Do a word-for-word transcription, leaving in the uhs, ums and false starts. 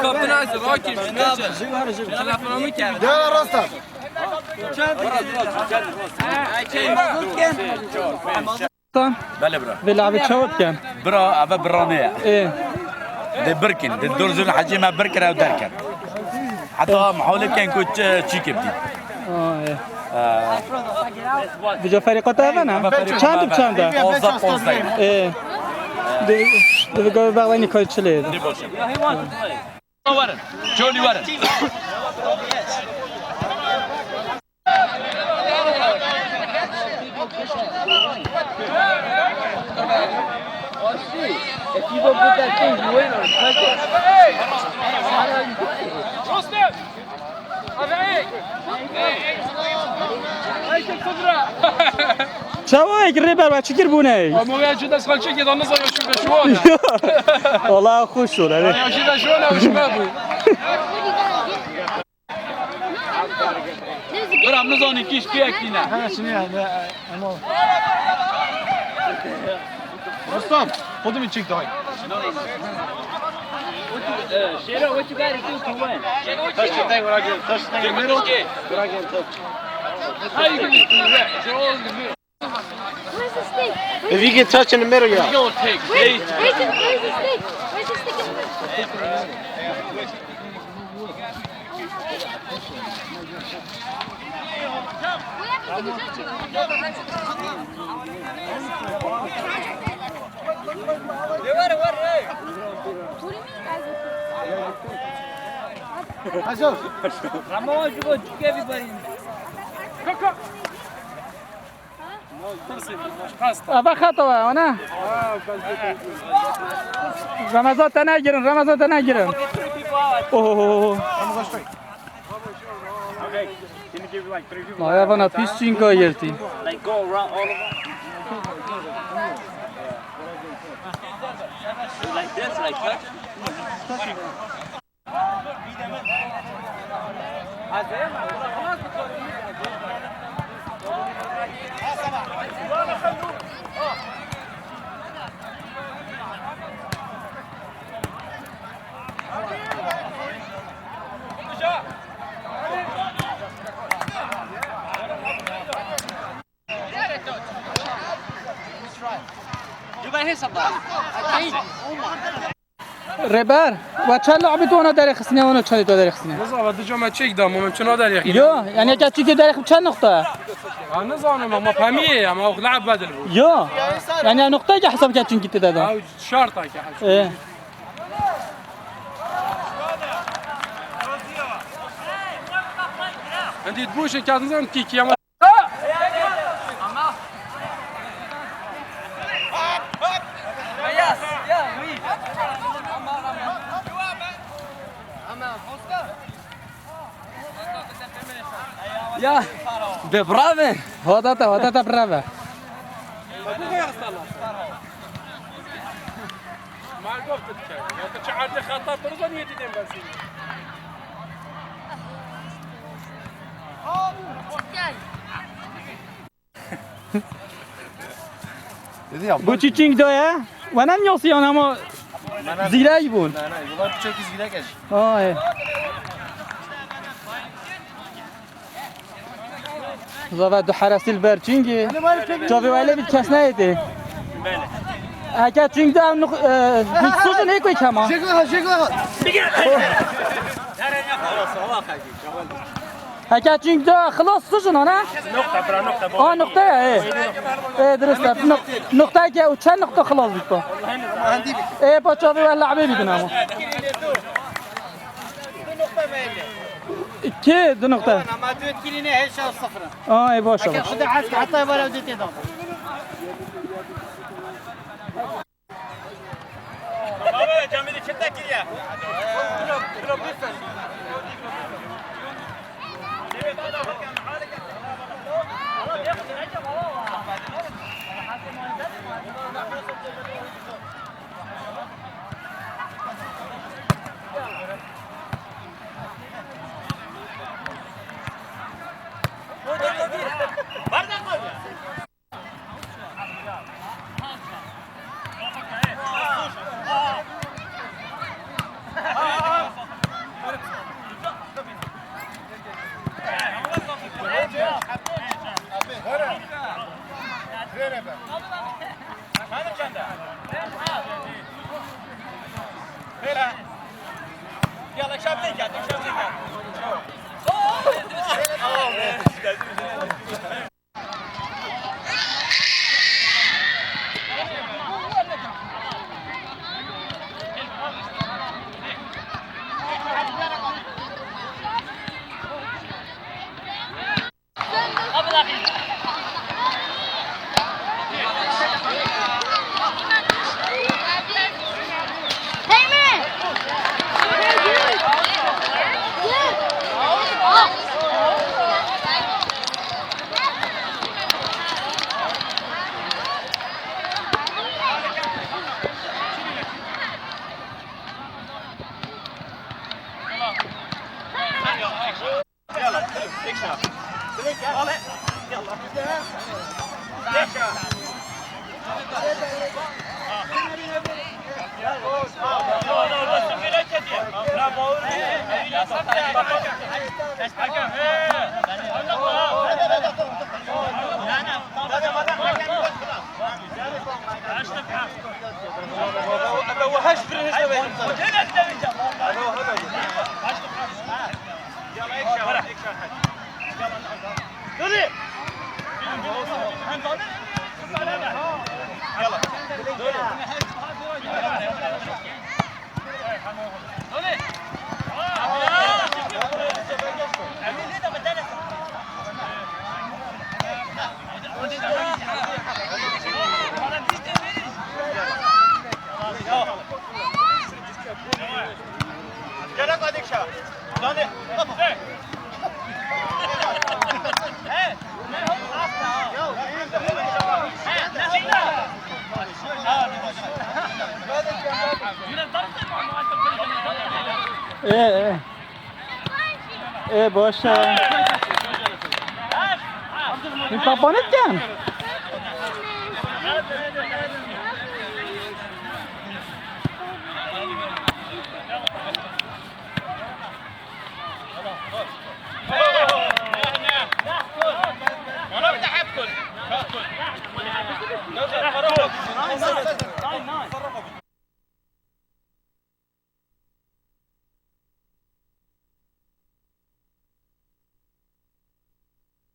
Kaptın Ayşe, rakim, şu ne? Telefonumu kim? Gel Rastan. Belê bira. Vê lawê çawa dikin? Bira, eve birane ye. Ê. Dê birkin, dê dorzun hecî me birkir ew derken. Heta mehawle ken ku çi, çî kebdî. Aa, ê. Ee. Vêca ferîqata eve ne? Eve ferîqata çend eve. Çend e? Pozda, pozda. Ê. Dê, dê, dê, bexleni koy çilê. Dê boşe. Werin. Jolî werin. Çawa ek rêber ve çikir bûne? Ama ya şu dest kalçe ki danız ya şu ve şu var. Wala xweş ol, evet. Ya şu ve şu var, şu bu. Bira, min zanî kîş piyek tîne. Ha, şunu ya, ya, ama. Rustam, xwedî min çek dayê. Şêra, what you gotta do to win? Taş teng, bırak gel, taş teng. Bırak gel, taş. How you gonna do that? They're all in the middle. Where's the stick? If you get touched in the middle, yeah. You gonna take Where's, bait. Where's the, where's the stick? Where's the stick in the middle? What do you mean, guys? Ramon, you go to everybody. Ava xeta we, ana. Ramazan te negirin, Ramazan te negirin. Oho. Maya vana pîs çinka yirtî. Like, go around all of them. Like this, like touch. Rêber, we çend labî tu wana derê xistine, wana çendî tu derê xistine? Nizam, ve du cama çek da, mum çuna derê xistine. Yo, yani eke çîkê derê xistine çend nokta? Ha, nizanim, ama pemî ye, ama o lab bedel bu. Yo, yani nokta ki hesap ke çinki te da. Ha, şart ha ki hesap. Ee. Hadi bu şey kağıdınızdan kiki ama. Ya, de brave. Hodata, hodata brave. Mal gofte dike. Ya te çi erdê xeta tu nizanî yê didên bersî. Dedi ya. Bu çiçing da ya. Wana nyosî ana ama zîrek bûn. Ne, ne, bunlar piçekî zîrek e. Ay. Zava du heresî li ber çingî. Çavê wele bir kes neydi. Heke çing de ev nuq-, e, nuqsuzun hê koy kema. Jêgo ha, jêgo ha. Heke çing de xilas suzun ana. Nokta, bira, nokta, bu. Aa, nokta ya, e. E, durust e. Nok-, nokta ki, o çend nokta xilas bitti. E, pa çavê wele abi bidin ama. Kê du noqte? Ama dört kiline her şey sıfır. Aa, ê baş e. Eger xwedê hez ke heta êvar ew dê tê da. يلا، اكشن. يلا. اكشن. ايه ايه ايه، باشه. این پاپانت کن.